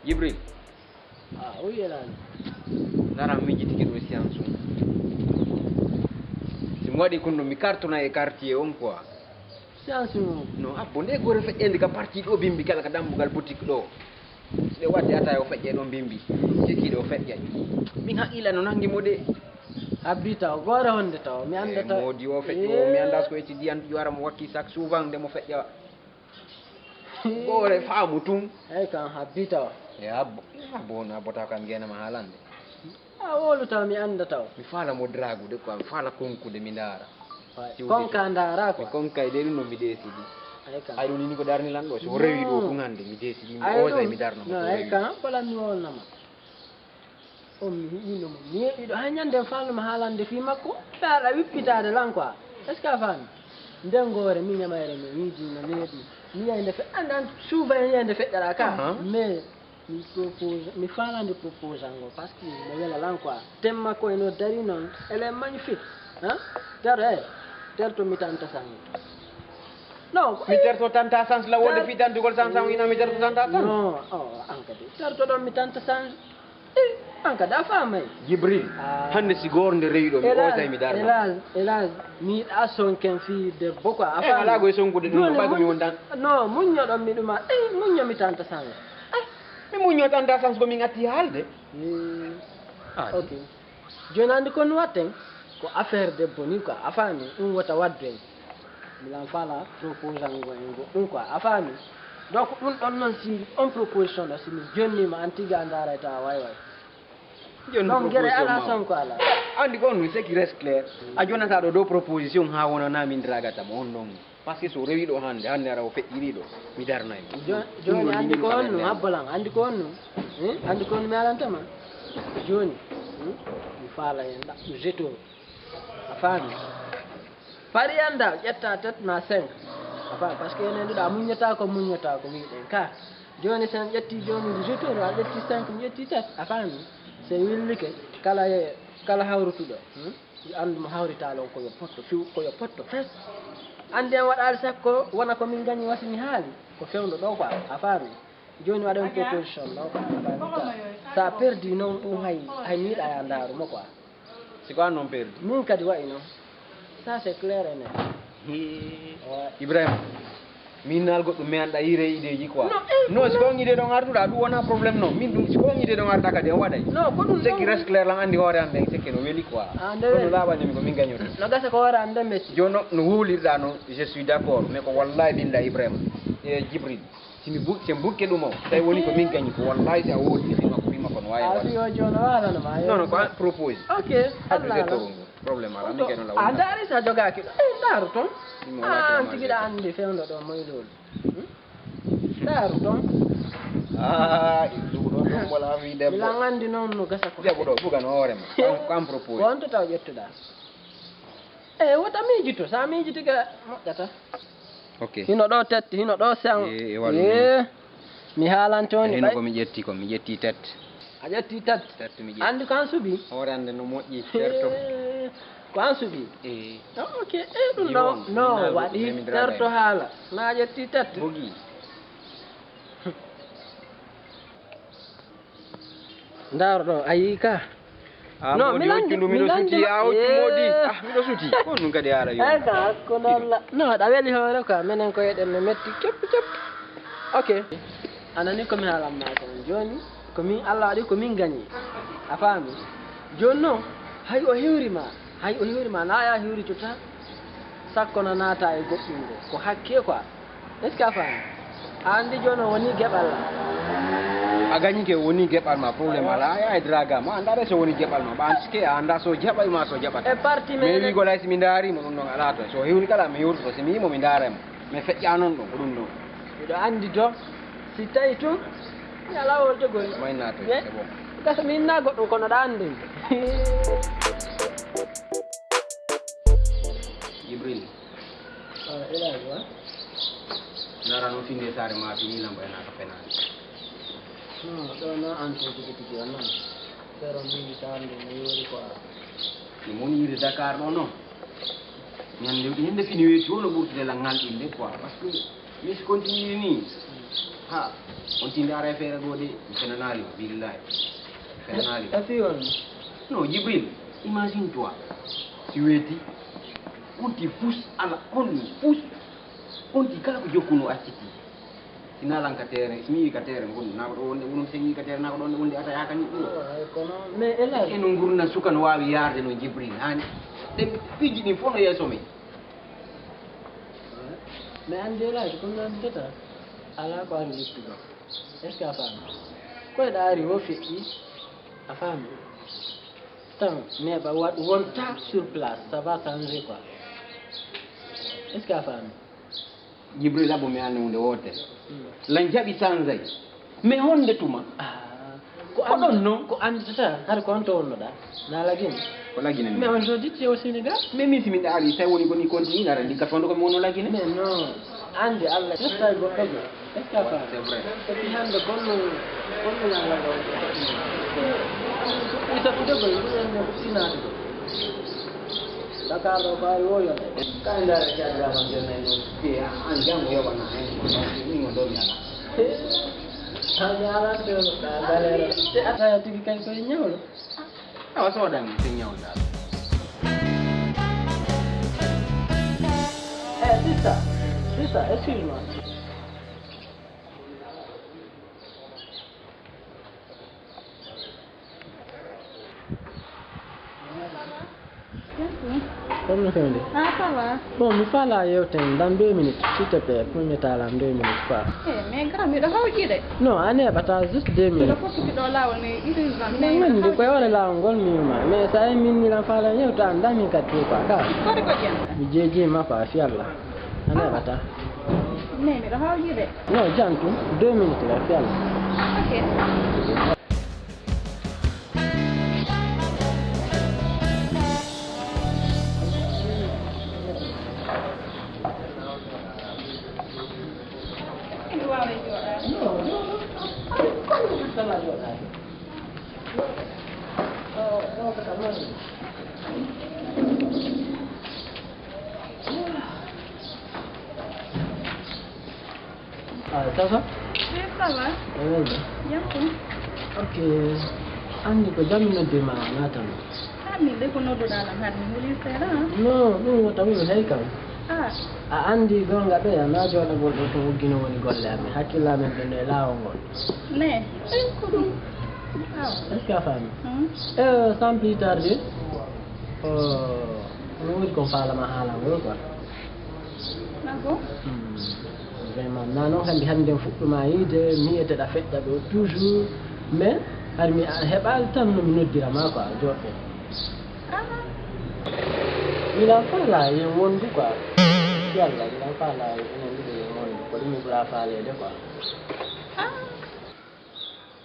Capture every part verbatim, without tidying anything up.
Jibril. Ah, oui, Elal. Ndara, mi jitike ɗo science on. Si mi waɗi kon ɗo, mi kartona e quartier on quoi. Science on? Non, abbo, nde gore feƴƴende ka parti ɗo bimbi kala ka dambugal boutique ɗo. Nde wadde ata o feƴƴe ɗon bimbi. Jikki ɗo feƴƴe. Min haqqila no nangi mo de. Habbi taw, gore honde taw, mi anda taw. Modi o feƴƴo, mi anda ko étudiant yo ara mo wakki sac souvent nde mo feƴƴa. Gore faamu tun. Ey kan habbi taw. E abbo, abbo na bota kam gena ma halande. A wolu taw mi anda taw. Mi fala mo dragude quoi, mi fala konkude mi ndara. Konka ndara quoi. Mi konka de ɗum no mi desidi. Ay kan. Ay ɗum ni ko darni lan ɗo, so rewi ɗo ɗum hande mi desidi, mi osa mi darna mo. Ay kan, bala mi wolna ma. On mi yiɗino mo neeɓiɗo. Hay ñande en faalnoma haalande fii makko, ɓe ara wippitaade lan quoi. Est-ce que a faami? Nden goore mi ñamayre no yiidi no neeɓi. Mi yiyay nde fe-, an, an, souvent en yiyay nde feƴƴata ka. Mais mi propose, mi faalande proposal ngo parce que mo wela lan quoi. Tem makko eno dari noon, elle est magnifique. Hein? Ter, eh, ter to mi tanta sango. Non, mi terto tanta sans la wonde fii tantugol sans sans ina mi terto tanta sans. Non, oh, an kadi. Terto ɗon mi tanta sans. Eh, an kadi a faamay. Jibril, hannde si goor nde rewi ɗo, mi osay mi darna. Hélas, hélas, mi yiɗa sonken fii debbo quoi. A faamay. Alaa goy sonkude ɗum, ko ɓay ko mi wondan. Non, muñño ɗon mi ɗuma. Eh, muñño mi tanta sans. Mi muñño tanta sans ko min atti haalde. Eh, ok. Jooni anndi ko no watten? Ko affaire debbo ni quoi, a faami? Ɗum wota waddu en. Milan fala proposal ngo en goɗɗum quoi, a faami? Donc ɗum ɗon noon si on proposition ɗo si mi jonnima an tigi a ndaarayta a way way. Jooni donc gere ala son ko ala. Anndi ko on c'est qui reste clair. A jonnata ɗo dow proposition haa wonana min dragata mo on ɗon. Parce que so rewi ɗo hannde, hannde ara o feƴƴiri ɗo, mi darnay mo. Jo-, jooni anndi ko honno, habbalan, anndi ko honno? Eh? Anndi ko honno mi alantama? Jooni, hmm? Mi faala en ɗaɓɓu jeto. A faami? Pari annda, ƴetta tet ma cinq. A faami? Parce que enen ɗuɗa muññata ko, muññata ko wiɗen ka. Jooni sen ƴetti jooni jeto, a ƴetti cinq, mi ƴetti tet. A faami? Se willike, kala ye-, kala hawrutuɗo, hmm? Yo anndu mo hawritaa ɗon ko yo potto few, ko yo potto fes. Anndi en waɗaali sakko wona ko min gañi wasi mi haali. Ko fewndo ɗo quoi, a faami? Jooni waɗen proposition ɗo quoi, a faami? Sa perdi noon ɗum hay, hay mi yiɗa ya ndaaru mo quoi. Si ko an noon perdi? Min kadi wayi noon. Ça c'est clair et net. Hii. Ouais. Ibrahima. Min naal goɗɗum mi annda yire ideeji quoi. Non, eh, non, si ko on idée ɗon artuɗa ɗum wona problème non. Min ɗum si ko on idée ɗon arta kadi on waɗay. Non, ko ɗum c'est qui reste clair lan anndi hoore am ɓen c'est que no weli quoi. Ah, nde weli. Kono laaɓani mi ko min gañoto. No gasa ko hoore am nden metti. Jooni no, no wuulirɗa non, je suis d'accord, mais ko wallahi billahi Ibrahima e Jibril. Si mi bu-, si en bukke ɗum o, tawi woni ko min gañi ko wallahi si a woodi fima ko fima kono wawi. Ah, si yo jooni o haalana ma. Non, non, ko an propose. Ok. Addu Allah, je Allah. Torongo. Problème ala, min kay non law. A ndaari sa jogaaki ɗo. Eh, ndaaru ton. An tigi ɗa anndi fewndo ɗo moy lolu. Hmm? Ndaaru ton. Ah, ɗum ɗo ɗum wala fi debbo. Mila anndi noon no gasa ko. Debbo ɗo buga no hoore ma. Ko am, ko am propose. Ko on to taw ƴettuɗa. Eh, wota miijito, sa miijiti ka moƴƴata. Ok. Hino ɗo tetti, hino ɗo seŋ. Eh, e waɗu. Eh, mi haalante on. Hino ɓay- ko mi ƴetti ko, mi ƴetti tet. A ƴetti tet? Tet mi ƴetti. Anndi ko an suɓi? Hoore annde no moƴƴi, terto. Eh, ko an suɓi? Eh. Ah, ok. Eh, ɗum ɗo no waɗi terto haala. Na ƴetti tet. Bogi. Ndaaro ɗo, a yii ka? Ah, non, mi landi, miɗo suti, a hocci modi. Eh. Ah, miɗo suti. Ko ɗum kadi haala yo. Ay ka, hakkunde Allah. Non, aɗa weli hoore quoi, minen ko eɗen no metti coppi coppi. Ok. A nani ko mi haalan ma kon jooni, ko min Allah waɗi ko min gañi. A faami? Jooni non, hay o hewri ma, hay o hewri ma, na ya hewri tota. Sakko na naata e goɗɗum ɗo, ko hakke quoi. Est-ce que a faami? A anndi jooni o woni geɓal ma. A gañike woni geɓal ma, problème alaa, a yahay draga ma, a anndaa so woni geɓal ma, ba an sike a anndaa so jaɓay ma so jaɓata. E parti mais meɗen wiigo lay si mi ndaari mo ɗum ɗon alaa toon, so hewri kala mi hewtoto, si mi yii mo mi ndaara mo, mi feƴƴa noon ɗum, ko ɗum ɗon. Miɗo anndi to, si tawi tun, mi alaa worjogol. Mayna to, c'est bon. Gasa mi inna goɗɗum kono ɗa anndi. Jibril. Ah, Elaaji wa? Ndara no finde saare ma fini lambo ena ka fenaani. Non, ɗo na an to tigi tigi on non. Sero mbiɗi saare nde mi yori ko a. Ni mon yiri Dakar ɗo non. Ñande yimɓe fini weeti wolo ɓurtude la ngal inde quoi. Parce que Miss continue ni. Ha, on ti ndaara e feere goo de, mi fenanaali mo, billahi. Mi fenanaali mo. A fii on? Non, Jibril, imagine toi. Si weeti, on ti fus ala, on fus. On ti kala ko jokkuno acciti. Si naalan ka terrain, si mi wi ka terrain, kon naa ko ɗo wonde wonum, si mi wi ka terrain, naa ko ɗo wonde wonde ata yaaka ni ɗum. Ay, kono, mais hélas. Eno ngurna suka no waawi yaarde no Jibril, haani. Ɗen piiji ɗin fof no yeeso men. Mais Angela, ko ɗum ɗon deta alaa ko ari yettude. Est-ce que a faami? Ko eɗa ari o feƴƴi, a faami? Tan neeɓa waɗ wonta sur place, ça va changer quoi. Est-ce que a faami? Jibril, abo mi anndi huunde wootere. Hmm. Lan jaɓi sansay. Mais honde tuma? Ah, ko Ko an-, ɗon non. Ko annditata, hara ko on to wonnoɗaa. Na lagine. Ko lagine mi. Mais aujourd'hui, tu es au Sénégal. Mais min si min ɗaari, tawi woni ko mi continue, nara ndi ka fondo ko mi wonno lagine. Mais non, anndi Allah, ƴetta e goɗɗo go. Est-ce que a faami? C'est vrai. Et puis hannde, kono, kono Yalla ɗo. Isa fude ko, ko sinaade ko. Dakar ɗo ko ari o yonde. Kay ndaara caɗɗa ma jonnay ɗo. Fi an janngo yoɓana hen. Min o ɗo mi ala. A ñalanto, ka galera. Te ataya tigi kay koye ñawlo. Awa, sodan, te ñawlo dal. Eh, sista, sista, excuse-moi. Comme no fewde? Ah, ça va. Bon, mi fala yewten dans deux minutes, s'il te plaît, pour mi talan deux minutes quoi. Eh, mais grand, miɗo hawji de. Non, a neɓata juste deux minutes. Miɗo fottuki ɗo lawol, mais urgent. Mais ngandi koye wala lawol ngol mi yuma. Mais sa e min milan fala yewta an dami kadi quoi ka. Kode ko ƴen? Mi jeejima quoi, fi Allah. A neɓata. Mais miɗo hawji de. Non, jantu, deux minutes la, fi Allah. Ok. Ah, ça va? Oui, ça va. Eh, oui. Jam ko? Ok. Anndi ko jam mi noddi ma, naatan. Ah, min de ko nodduɗaa lan, han mi huli seeɗa, ah. Non, ɗum wota hulu hay kam. Ah. A anndi goonga ɓeya, na jooɗagol ɗo to Wuggi no woni golle amen. Hakkille amen ɓe no e laawol ngol. Ne? Eh, ko ɗum. Ah. Est-ce que a faami? Hmm. Eh, sans plus tarder, oh, no woodi ko faalama haalangol quoi. D'accord. Hmm. Vraiment, na noon kam mbi hannde fuɗɗuma yiide, mi yi'ete ɗa feƴƴa ɗo toujours, mais hari mi a-, heɓaali tan no mi noddira ma quoi, jooɗɗo. Ah. Miɗa faala yen wondu quoi. Yalla, miɗa faala enen ɗiɗo yen wondu, ko ɗum mi ɓura faaleede quoi. Ah.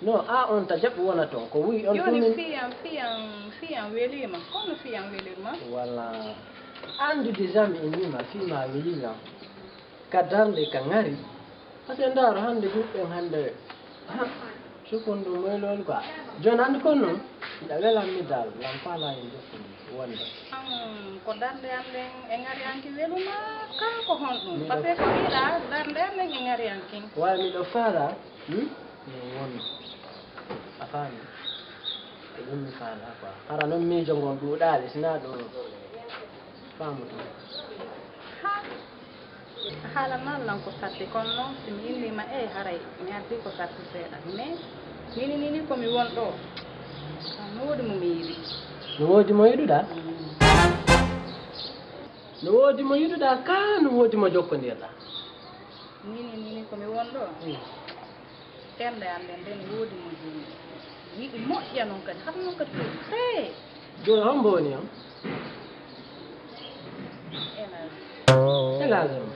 Non, a on ta jaɓu wona toon, ko wuyi on jooni tumi. Fiyan, fiyan, fiyan welima. Kono fiyan welima? Wala. Andu déjà mi innima, fima weli lan. Ka darnde ka ngari. Parce que ndaaro hannde duuɓi ɓen hannde. Ha, sukundu moylol quoi. Jooni andu kon non, miɗa welan mi dal, lan faala en jokkude wonde. An, ko darnde an nden e ngari an ki weluma, ka ko honɗum? Miɗo. Parce que ko wiɗa darnde an nden e ngari an kin. Waawi miɗo faala, hmm? Min won. A faami? Ko ɗum mi faala quoi. Hara non miijo ngon ɗuuɗaali, sinaa ɗum faamu ɗum. Ha! A haalanaa lan ko satti, kono non si mi innii ma, eey, haray mi addi ko satti seeɗa. Mais, mini nini ko mi won ɗo. Ah, no woodi mo mi yiɗi. No woodi mo yiɗuɗaa? Mm. No woodi mo yiɗuɗaa kaa no woodi mo jokkondirɗaa? Mini nini ko mi won ɗo. Mm. Ɓernde am nden, nden woodi mo jiimi. Yiɗi moƴƴa non kadi, hara non kadi ko tee. Jooni hombo woni on? Elage. Elage on.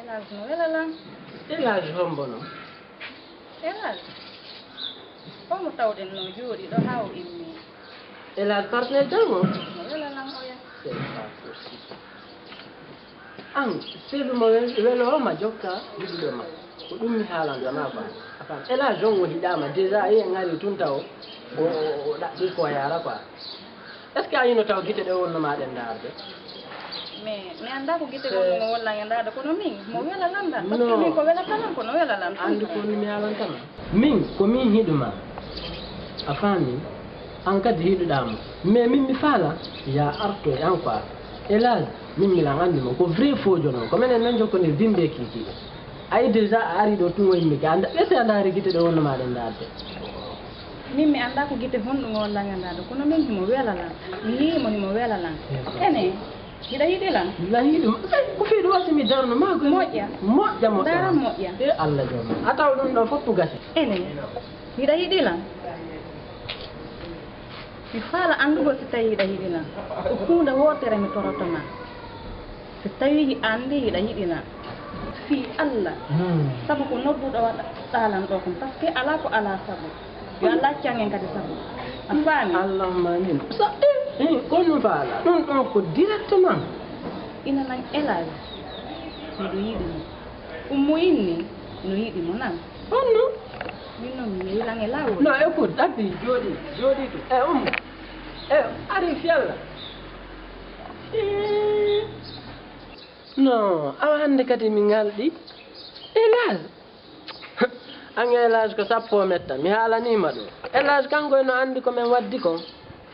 Elage no wela lan. Elage hombo non? Elage. Omo tawɗen no jooɗi ɗo haa o immi. Elage partenaire tan o? No wela lan oya. C'est pas possible. An, selu mo wel-, welo o ma jokka yiɗuɓe ma. Ko ɗum mi haalanta ma quoi. A faam? Ela Jean o hiɗaama déjà, a yi'e ngari tun taw o, o, o, o ɗaɓɓi ko yaara quoi. Est-ce que a yino taw gite ɗe wonno ma ɗen ndaarde? Mais mi anndaa ko gite gonɗo mo wolla ñanndaade, kono min mo wela lan lan. Parce que min ko welata lan, ko no wela lan. Anndi ko mi haalanta ma. Min, ko min hiɗu ma. A faami? An kadi hiɗuɗaa mo. Mais min mi faala, ya arto e an quoi. Hélas, min milan anndi mo. Ko vrai faux jono. Ko menen non jokkondir dimbe kiki. Ay déjà a ari ɗo tumo yimɓe ga. Anda, ɓe se a ndaari gite ɗe wonno ma ɗen ndaarde. Min mi anndaa ko gite honɗum o lanyandaade, kono min himo wela lan. Mi yii mo himo wela lan. Ene, hiɗa yiɗi lan? Lan yiɗi mo. Ko fii ɗum wasi mi darno ma ko. Moƴƴa. Moƴƴa, moƴƴa. Dara moƴƴa. E Allah jooma. A taw ɗum ɗo fof ko gasi. Ene, hiɗa yiɗi lan? Mi faala anndugol si tawii hiɗa yiɗi lan. Ko huunde wootere mi toroto ma. Si tawii anndi hiɗa yiɗi lan. Fii Allah. Hmm. Sabu ko nodduɗo waɗa ɗaalan ɗo kon. Parce que alaa ko alaa sabu. Yo Allah accan en kadi sabu. A faami? Allahumma amin. Sa, eh, eh, ko ɗum faala. Ɗum ɗon ko directement. Ina lan Elaaji. Miɗo yiɗi mo. Ummu inni no yiɗi mo nan. Honno? Min noon mi yehi lan e laawol. Non, écoute, Abi, jooɗi, jooɗi to. Eh, Ummu. Eh, ari fiyalla. Eh. Non, awa hannde kadi mi ŋalɗi. Hélas. An Elaaji ko sappo o metta, mi haalaniima ɗum. Elaaji kanko eno anndi ko min waddi kon.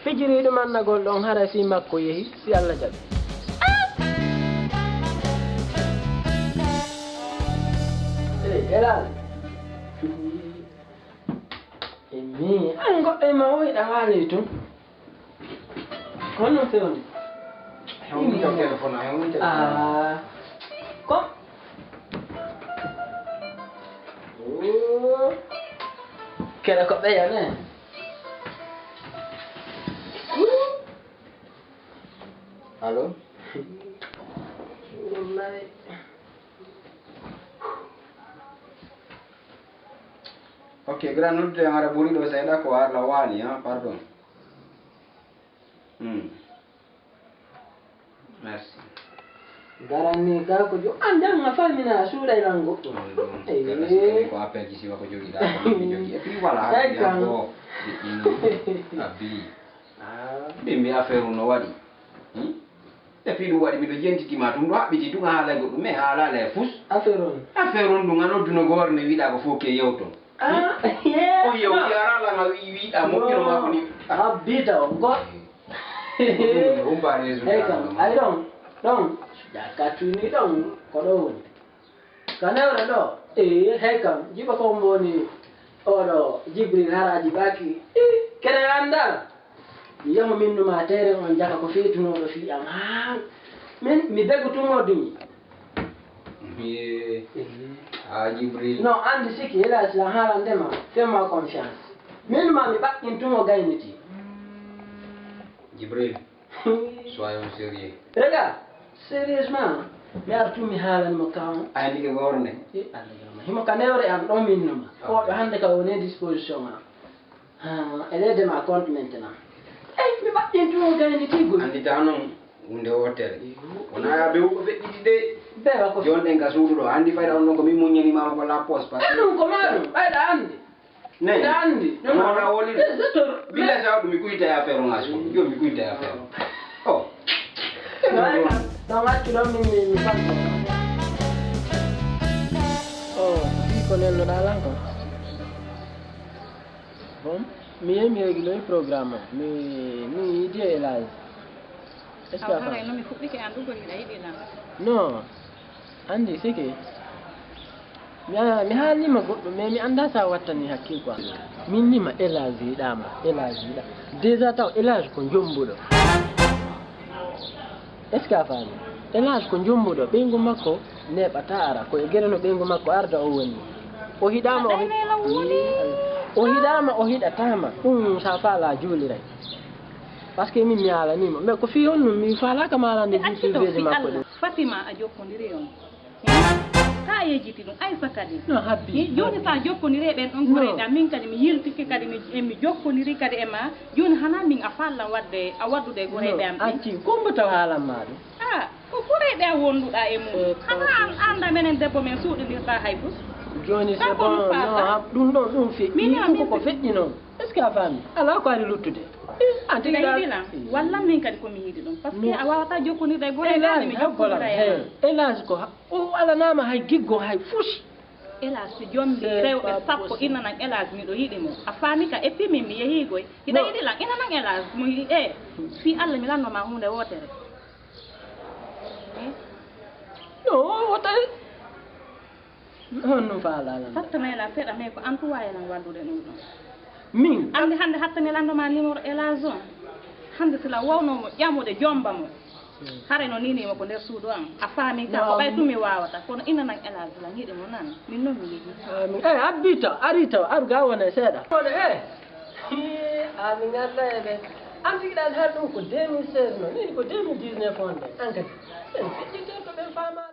Fijiri ɗum annagol ɗon, haray fii makko yehi, si Allah jaɓi. Hey, Elaaji. Emi, an goɗɗo e ma o hiɗa waali tun. Kono fewni. Hewni taw téléphone, hewni téléphone. Ah. Ko? Oh. Kere ko ɓeya ne? Allo? Wallahi. Ok, grand, noddude en ara ɓuri ɗo seeɗa ko Allah waali, hein, pardon. Hmm. Merci. Garanni ka ko jo an janga famina suuɗa e lango. Ko appel ji siwa ko jogiɗa ko mi jogi. Et puis voilà, abi. Ah. Min mi affaire no waɗi. Hmm? Et puis ɗum waɗi miɗo jentiti ma ɗum ɗo haɓɓiti ɗum a haalay goɗɗum mais haalaala e fus. Affaire on. Affaire on ɗum a nodduno goore nde wiɗa ko fof ke yewto. Ah, yeah. O yew yarala nga wi wiɗa moƴƴino ma ko ni. Habbita on go. Hey kam, ay ɗon, ɗon, jaka tuni ɗon, ko ɗo woni. Ka newre ɗo, ee, hey kam, jiɓa ko mboni oɗo Jibril haraji ɓaki. Ih, kene anda. Mi yahu min numa tere on jaka ko fetunooɗo fii am. Haa, min, mi begu tumo dumi. Ee. Ee. Ah, Jibril. No, andi siki, hélas, la haalande ma, fais-moi confiance. Min ma mi ɓaɗɗin tumo gayniti. Jibril. Soyons sérieux. Regarde, sérieusement, mi artu mi haalani mo kan. Ay ndike gooro nde. E Allah yama. Himo ka newre am ɗo min numa. Ko ɗo hannde ka woni disposition am. Ah, elle est de ma compte maintenant. Ey, mi ɓaɗɗin tumo gayni tigol. Anndita noon, huunde wootere. Wonaa yaa be ko feƴƴiti de. Be wa ko. Jooni ɗen ka suudu ɗo. Anndi fayda on ɗon ko min muññani ma ko la poste. Parce que ɗum ko maa ɗum. Ɓayɗa anndi. Nani? Nandi. Mona woni. Bila sa ɗum mi kuyta ya fero ngaso. Yo mi kuyta ya fero. Oh. Ɗon accu ɗon min mi mi fanno. Oh, fii ko nelnoɗaa lan ko? Bon, mi yehi mi regloyi programme o. Mi mi yidi e élage. Est-ce que a faami? Haray no mi fuɗɗike anndugol hiɗa yiɗi lan. Non. Anndi sike. Mi a- mi haalnima goɗɗum mais mi annda sa wattani hakkil quoi. Min nima élage yiɗama élage yiɗa. Déjà taw élage ko jombuɗo. Est-ce que a faami? Élage ko jombuɗo ɓeyngu makko neɓata ara ko e gere no ɓeyngu makko arda o woni. O hiɗama o hiɗ- o hiɗama o hiɗatama ɗum sa faala juuliray. Parce que min mi haalanimo mais ko fii honɗum mi faalaka maalande vie privée de makko ɗum. Fatima a jokkondiri on. Ka a yejjiti ɗum aysa kadi. No habbi. Jooni sa jokkondiri e ɓen ɗon koreeɗa min kadi mi yiltike kadi mi emi jokkondiri kadi e ma. Jooni hana min a faallan wadde a waddude e koreeɓe am ɓen. Acci kumba taw haalan ma ɗum. Ah, ko koreeɓe a wonduɗa e mum. Hana an anda menen debbo men suuɗinirta hay fus. Jooni c'est bon. Non, ɗum ɗon ɗum feƴƴi ɗum ko ko feƴƴi noon. Est-ce que a faami? Alaa ko ari luttude. Anti hiɗa yiɗi lan? Walla min kadi ko mi yiɗi ɗum? Parce que a waawataa jokkondirde e goree. Elage, mi jokkondiray e maa. Elage ko o alanaama hay giggo hay fusi. Elage si jombi rewɓe sappo innanan Elage miɗo yiɗi mo. A faami ka? Et puis min mi yehii goy. Hiɗa yiɗi lan? Innanan Elage mo yiɗi. E fii Alla mi lanno maa huunde wootere. No wota. Honno faalaa lan? Sattanee lan seeɗa, mais ko an tun waawi lan wallude ɗum ɗon. Min? Anndi hannde hattanee lan ɗo ma numéro Elage on. Hannde si la wownoo mo ƴamude jomba mo. Hare no nini mo ko nder suudu am. A faami ka? Ko ɓay tun mi waawata. Kono innanan Elage lan yiɗi mo nan. Min non mi yiɗi. Amin. Eh, abbita, arita, ar ga wona seeɗa. Kono eh. Amin Allah e ɓe. An tigi ɗan har ɗum ko deux mille seize non. Ni ko deux mille dix-neuf on ɗe. An kadi. Ɓen feƴƴinten ko ɓen faamaala.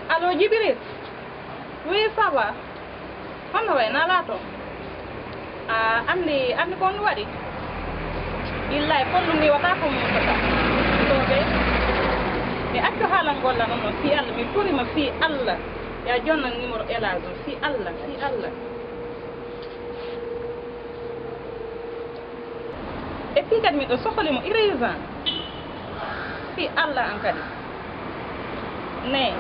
Allo, Jibril. Oui, ça va. Honno wayi, naalaa toon? A anndi, anndi ko honɗum waɗi? Billaay, kollum ni wata ko mum tata. Soobee. Mi accu haalangol lan non, fii Alla, mi tori ma fii Alla. Yaa jonnan numéro Elage on, fii Alla, fii Alla. Et puis kadi miɗo sohli mo urgent. Fii Alla an kadi. Ne.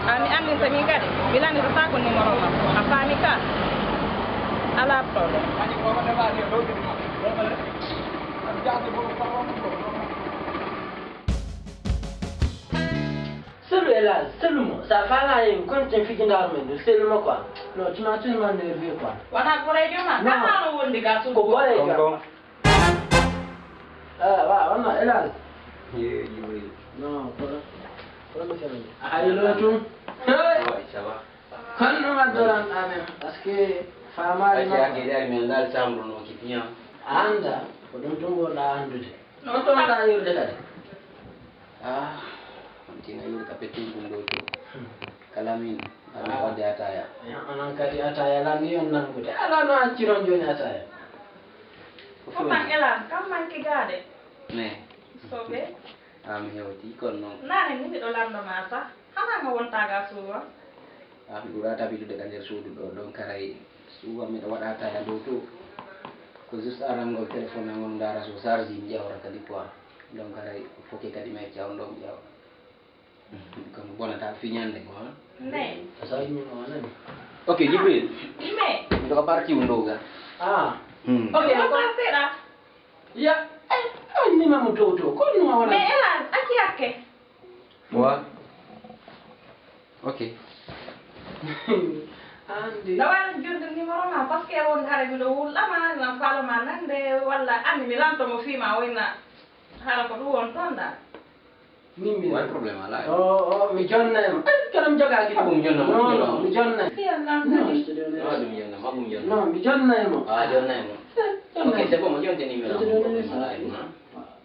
A mi anndinta min kadi. Mi lannditotaako numéro ma. A faami ka? Alaa problème. Selu Elage, selu mo. Sa faalaa hen, kon ten fijindaaru men ɗum, selu mo quoi. Non, tu m'as tellement énervé quoi. Wonaa goreejo ma? Non. Kama no wondi ga suudu. Ko goreejo. Tonton. Ah, wa, wonno Elage. Ye, Jibril. Non, kono, kono mi sewni. Ay, lo tum. Hey! Ouais, ça va. Kono ɗum addoran amen, parce que faamaali. Acci makko. Acci, ari men dal chambre no ki piyan. Anda, ko ɗum tun wonɗaa anndude. Ɗon ɗon ɗaa yurde kadi. Ah, on tina yurde ka pettin ɗum ɗo to. Kala min, amin wadde ataya. Eh, onon kadi ataya lan ni on nanngude. Alaa no acciron jooni ataya. Ko feewi? Ko man Elage, kam manki gaade. Ne. Sobe. Ah, mi hewti kon non. Naane ni miɗo lanndo ma sax. Hana nga wonta ga suuwa? Ah, mi ɓura tabidude ka nder suudu ɗo, donc haray suuwa miɗo waɗa taya dow to. Ko juste arangol téléphone angol ndaara so charge mi ƴawra kadi quoi. Donc haray foke kadi mi acca on ɗo mi ƴawa. Kono bonata fiñande ko, ha? Ndey. A sawi min o anani. Ok, Jibril. Mais. Miɗo ko parti o ndoga. Ah. Hmm. Ok, ko parti ɗa? Ya, eh, on nima mo dow to. Ko no wala? Mais Elage, acci hakke. Wa. Ok. Andi. No wala jurde numéro ma, parce que won hare miɗo wulɗama, nan falo ma nande, walla anndi mi lanto mo fii ma wayna hara ko ɗum won toon da. Min mi wala problème ala. O, o, mi jonna e mo. Eh, kono mi jogaaki. Ah, mi jonna, non, mi jonna. Mi jonna. Fii Allah. Non, ah, ɗum jonna, ma ɗum jonna. Non, mi jonna e mo. Ah, jonna e mo. Eh, jonna. Ok, c'est bon, mo jonte numéro.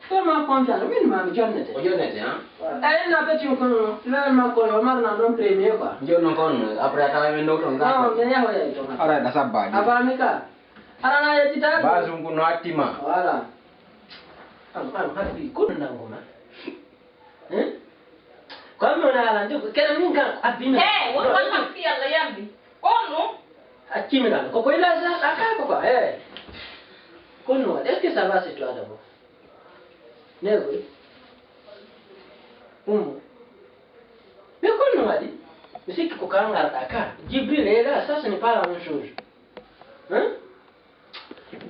Fais-moi confiance, min ma mi jonnete. O jonnete, ha? Eyi, na ɓetin kono, leel makko yo marna ɗon premier quoi. Jooni noon kon, après a tawa men ɗo toon. Non, mi yahoyay toon. Ara ɗa sabbaji. A faami ka? Ara na yejjitaade. Basum ko no attima. Voilà. Am, am, haɓɓi, kono nangu ma. Hein? Ko am mi wona alande, ko kene min kan ko abbi mi. He, won wallan fi Allah yambi. On ɗum? Accimi lan. Ko koy la sa, a ka ko quoi, he. Kono, est-ce que ça va chez toi d'abord? Nego. Ummo. Mais kono waɗi? Mi sikki ko ka ngarɗa ka. Jibril est là, ça ce n'est pas la même chose. Hein?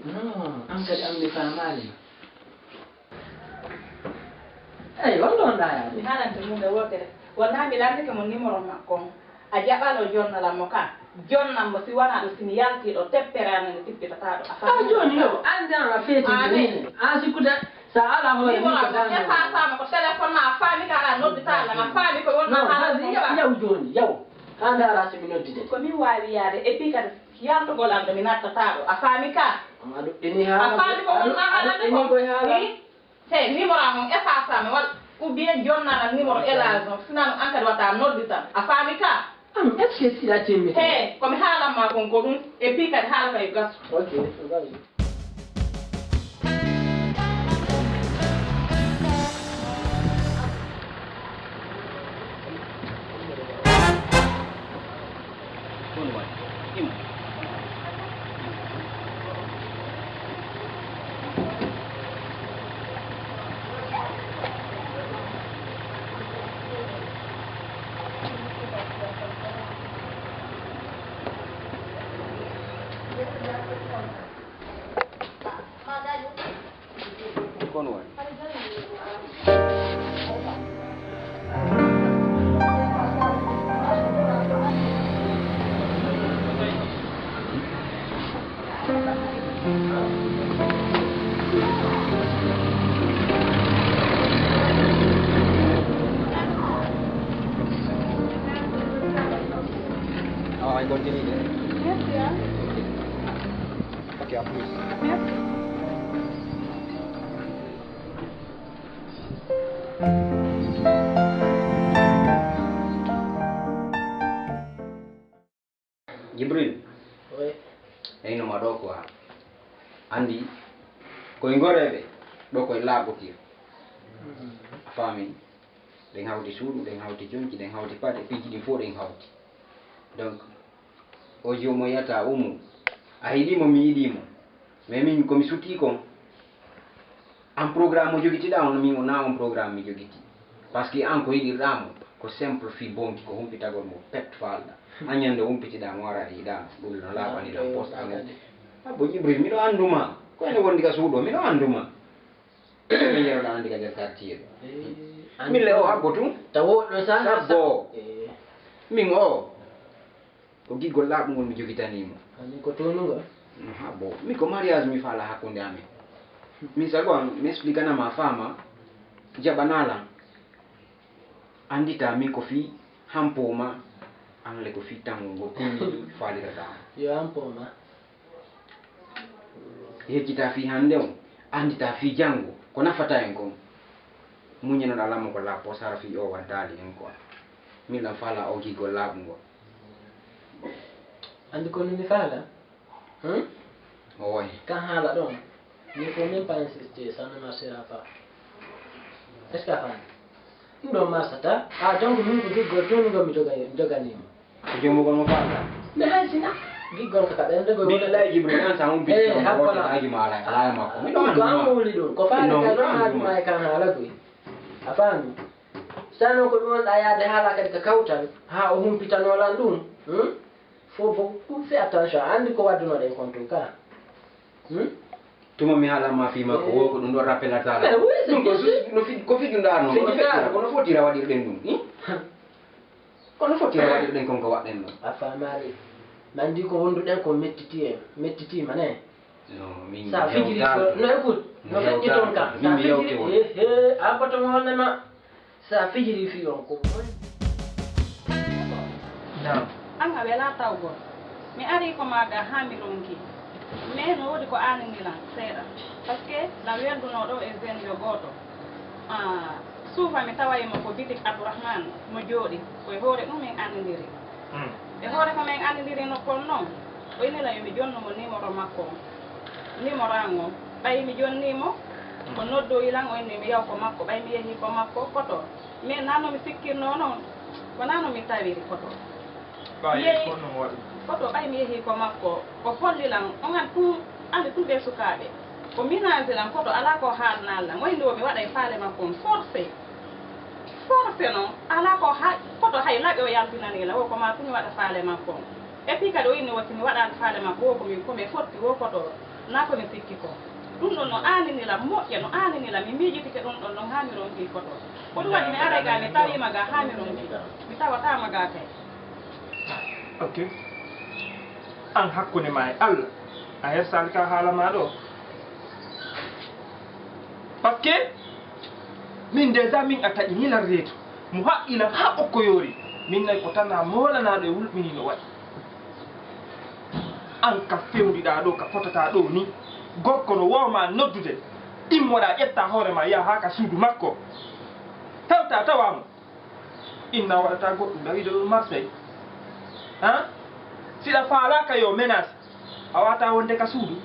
Non, an kadi an mi faamaali ma. Eyi, on ɗon ɗayaani. Mi haalante huunde wootere. Wonaa mi lanndike mo numéro makko on. A jaɓaano o jonnalan mo ka. Jonnam mo, si wonaa ɗum, si mi yaltii ɗo, teppere amen nde tippitataa ɗo. A faamii? Jooni yo, aan dano a feeti. Aan sikkude, so a alaa hoore mum ko dano. Effaçaama ko téléphone ma, a faamii ka, alaa nodditaa lam, a faamii ko wonnaa haala ko yaw jooni, yaw. Haa ndaara so mi noddidete. Ko min waawi yaade, et puis kadi yaltugol am ɗo mi nattataa ɗo. A faamii ka? A ɗuɗɗini haala. A faamii ko wonnaa haala ko? He, numéro am on effaçaama wal, ou bien jonnaa lam numéro Elage on, sinaa ɗum aan kadi wata nodditam. A faamii ka? Am, est-ce que si a timmi? He, ko mi haalan ma kon ko ɗum, et puis kadi haala kay gasu. Ok, gasu. Kono waɗi. Awa, ay, continue. Merci, hein. Ok, à plus. Merci. Jibril. Oui. Eyno ma ɗo ko a anndi koye goreeɓe ɗo koye laaɓotir. A faami? Ɗen hawti suudu, ɗen hawti conci, ɗen hawti paɗe, piiji ɗin fof ɗen hawti. Donc, o jomo yata umu. A yiɗi mo, mi yiɗi mo. Mais min ko mi sutii kon, an programme mo jogitiɗaa on, min o na on programme mi jogiti. Parce que an ko yiɗirɗaa mo, ko simple fii bonki, ko humpitagol mo pet faalɗa. An ñande humpitiɗaa mo, ara yiɗaa mo, ɗum no laaɓani ɗan poste an. Abbo Jibril, miɗo annduma. Ko ene wondi ka suuɗo, miɗo annduma. Ko mi yeroɗaa anndi ka nder quartier ɗo. Min le o abbo tun. Tawo ɗo sa sabbo. Min o. Ko giggol laaɓungol mi jogitanii mo. Ani ko toonungol? Ha, bon. Mi ko mariage mi faala hakkunde amen. Min sago am, mi explique na ma faama, jaɓanaa lan. Anndita min ko fii hampoo ma, an le ko fii tanngol ngol, ko min faalirata. Yo hampoo ma. Yejjita fii hannde on, anndita fii janngo, ko nafata en kon. Muññanoɗaa lammo ko laaɓ posara fii o waddaali en kon. Min lan faala o giggol laaɓungol. Anndi ko mi faala? Hmm? Oy. Kan haala ɗon, mi ko min pas insister, ça ne marchera pas. Est-ce que a faami? Ɗum ɗon marsata. A, donc min ko giggol tun ngol mi joga-, mi joganii mo. Ko joomugol mo faala? Mi hay sina. Giggol ka kaɗen de ko. Billahi Jibril, an sa on bitti on ko hakkona. Aji ma ala, ala makko. Mi ɗon ko an wuli ɗum. Ko faala ka ɗon haaju ma e kan haala koy. A faami? Sano ko ɗum wonɗa yaade haala kadi ka kawtal. Ha o humpitano lan ɗum. Hmm? Faut beaucoup faire attention. A anndi ko waddunoɗen kon tun ka. Hmm? Tuma mi haalama fii makko, eh, wo ko ɗum ɗo rappelata. Mais oui, c'est bien sûr. Ɗum ko fi-, ko fijundaar non, ko no fotira, ko no fotira waɗirɗen ɗum, hmm? Ko no fotira waɗirɗen kon ko waɗɗen ɗum. A faamaali. Mi anndi ko wonduɗen ko mettiti en, mettitiima ne. Non, min sa fijiri ko, no écoute, no feƴƴi toon kam. Sa fijiri, eh, eh, a ko to mo wonde ma. Sa fijiri fii on ko moy? Naam. An a welaa tawgol. Mi arii ko maa ga haa mi ronki. Mais no woodi ko aanini lan seeɗa. Parce que lan weldunoo ɗo e jeune yo gooto. Ah, souvent mi taway mo ko bitik Abdourahmane mo jooɗi. Ko e hoore ɗum min anndiri. Hmm. E hoore ko min anndiri no kon non. O inni lan yo mi jonnu mo numéro makko on. Numéro an on. Ɓay mi jonni mo, ko noddoyi lan, o inni mi yaw ko makko, ɓay mi yehi ko makko, koto. Mais naa no mi sikkirnoo non, ko naa no mi tawiri koto. Ɓay mi yehi, ko no waɗi? Koto, ɓay mi yehi ko makko, o holli lan, on an tun, anndi tun ɓee sukaaɓe. O menasi lan koto, alaa ko haalnaa lan. O inni o mi waɗay faale makko on forcé. Forcé non, alaa ko ha-, koto hay laɓi o yaltinanii lan, o ko maa tun mi waɗa faale makko on. Et puis kadi o inni o si mi waɗaali faale makko, wo ko mi, ko mi fotti, wo koto, naa ko mi sikki ko. Ɗum ɗon no aanini lan moƴƴa, no aanini lan, mi miijitike ɗum ɗon non haa mi ronki koto. Ko ɗum waɗi mi aray ga, mi tawiima ga haa mi ronki. Mi tawataa ma ga kay. Ok. An hakkunde ma e Allah, a hersaali ka haala ma ɗo. Parce que min déjà min a taƴini lan reedu. Mo haqqila ha ɓokko yoori. Min nay ko tan a moolanaɗo e wulɓini no waɗi. An ka fewdiɗa ɗo, ka fotata ɗo ni. Gorko no woma noddude. Immoɗa ƴetta hoore ma yaha ha ka suudu makko. Tawta tawamo. Inna waɗata goɗɗum, ɗa wiide ɗum Marseille. Ha? Siɗa faalaka yo menace, a wata wonde ka suudu.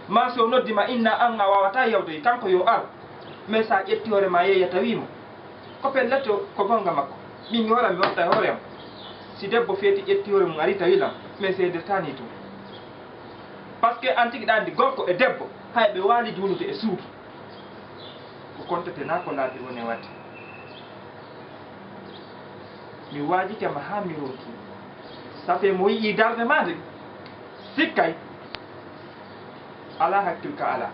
Ma si o noddi ma inna an a wawata yawde, kanko yo ar. Mais sa ƴetti hoore ma yeeya tawimo. Ko pellet o, ko gonga makko. Min hoore mi watta e hoore am. Si debbo feeti ƴetti hoore mum ari tawi lan, mais seedirtani tun. Parce que an tigi ɗa andi gorko e debbo, hay ɓe waali juulude e suudu. Ko kontetena ko laabi woni waɗde. Mi waajike ma haa mi ronki. Safe mo yi'i darde ma de, sikkay alaa hakkil ka alaa.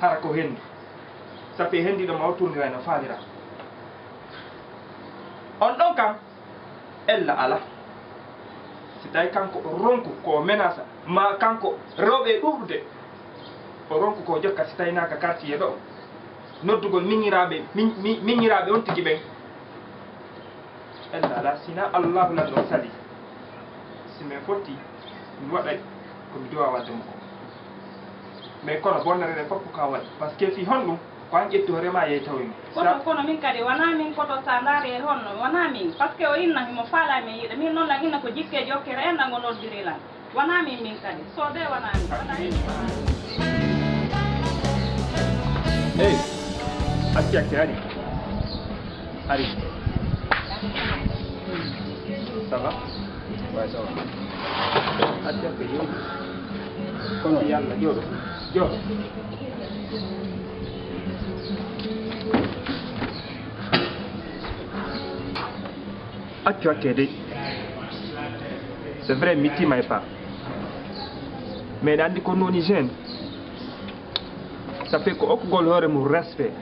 Hara ko hendu. Safe hendiɗo ma o tournira no faalira. On ɗon kam, ella alaa. Si tawi kanko o ronku ko o menasa, ma kanko rewɓe e ɗuuɗude, o ronku ko o jokka si tawi naa ka quartier ɗo. Noddugol miñiraaɓe, miñ-, mi-, miñiraaɓe on tigi ɓen. Ella alaa, si naa Allaahu lan ɗon sali. Si men fotti, mi waɗay ko mi duwa waɗde mo ko. Mais kono bonnere nde fof ko ka waɗi. Parce que fii honɗum? Ko an ƴetti hoore ma yehi tawi mo. Kono, kono min kadi, wonaa min koto sa ndaari e honno, wonaa min. Parce que o inna himo faalaa min yiɗa. Min noon lan inna ko jikke jokkere en ɗan o noddiri lan. Wonaa min min kadi. So de wonaa min, wonaa min. Hey, acci acci, ari. Ari. Ça va? Ouais, ça va. Acci acci, jooɗo. Kono Yalla, jooɗo. Jooɗo. Accu hakke dey. C'est vrai, mi tiima e pas. Mais ɗa anndi ko woni jeune. Ça fait ko okkugol hoore mum respect.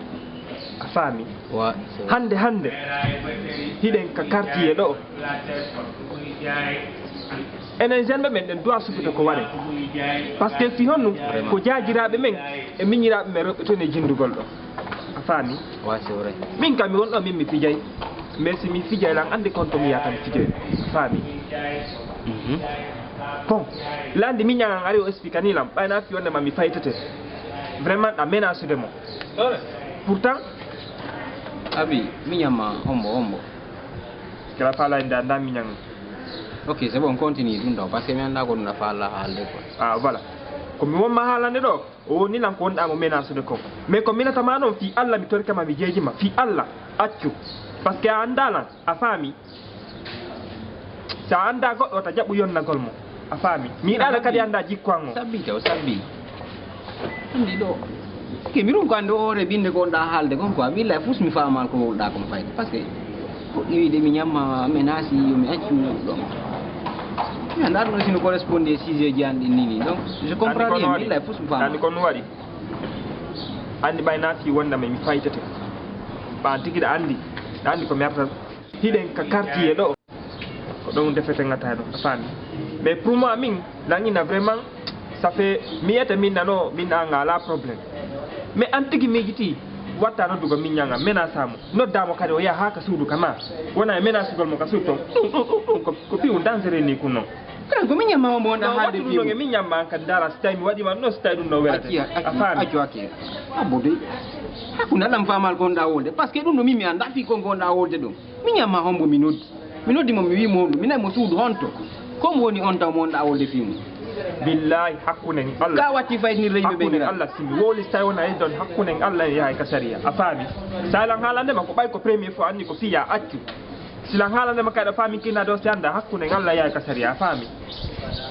A faami? Wa, c'est vrai. Hannde, hannde, hiɗen ka quartier ɗo. Enen jeune ɓe men ɗen duwa sufude ko waɗen. Parce que fii honɗum? Vraiment. Ko jaajiraaɓe men e miñiraaɓe men rewɓe toon e jinndugol ɗo. A faami? Wa, c'est vrai. Min kam mi won ɗo min mi fijay. Mais si mi fijay lan anndi kon to mi yata mi fijay. A faami? Mhm. Bon, lanndi miñan an ari o expliquer ni lam. Ɓayna fi wonde ma mi faytete. Vraiment ɗa menasude mo. Pourtant. Abi, miñan ma, hombo, hombo. Kala faalaa nda, nda miñan. Ok, c'est bon, continue ɗum ɗo, parce que mi annda ko ɗum ɗa faalaa haalde quoi. Ah, voilà. Ko mi won ma haalande ɗo, o woni lan ko wonɗa mo menasude kon. Mais ko minata ma noon, fii Alla mi torike ma, mi jeeji ma, fii Alla, accu. Parce que a annda lan, a faami. Si a annda goɗɗo, wota jaɓu yonnagol mo. A faami? Mi yiɗaano kadi annda jikku an o. Sabbi taw, sabbi. Anndi ɗo. Ke mi ɗum ko anndi o hoore binde ko wonɗa haalde kon quoi. Billahi fus mi faamal ko wonɗa kon fayde. Parce que fuɗɗi wiide mi ñamma menace yo mi accu ɗon. Mi annda ɗum aussi no correspondé sujet ji an ɗin ni ni. Donc, je comprends rien. Billahi fus mi faamal. Anndi ko no waɗi? Anndi ɓay na fii wonde mi faytete. Ɓa an tigi ɗa anndi. Ɗa anndi ko mi arta. Hiɗen ka quartier ɗo. Ko ɗon defete ngata ɗo, a faami? Mais pour moi, min, nangina vraiment, ça fait, mi yiyata min nano, min anga ala problème. Mais an tigi miijiti, watta noddugo min ñanga, menasa mo. Nodda mo kadi o yaha haa ka suudu ka ma. Wona e menasugol mo ka suudu ton. Ɗum, ɗum, ɗum, ɗum, ko, ko piwu dangereux ni kun non. Kanko min ñamma mo wonɗa haalde piwu. Ɗum ɗon e min ñamma an kadi dara, si tawi mi waɗi ma ɗum, si tawi ɗum ɗo welata. Acci, acci, a faami? Accu, acci. Abbo dey. Hakkunde Alla mi faamal ko wonɗa wolde. Parce que ɗum ɗo min mi annda fii kon ko wonɗa wolde ɗum. Mi ñamma hombo mi noddi. Mi noddi mo, mi wii mo honɗum. Mi nayi mo suudu honto. Ko mo woni on taw mo wonɗa wolde fii mum. Billahi, hakkunde ni Allah. Ka watti faytinirde yimɓe ɓe hakkunde ni Allah, si mi wowli, si tawi wona yedde on, hakkunde ni Allah yahay ka sariya. A faami? Sa lan haalande ma ko ɓay ko premier fois anni ko fiya accu. Si lan haalande ma kadi a faami kina do si annda hakkunde ni Allah yahay ka sariya. A faami?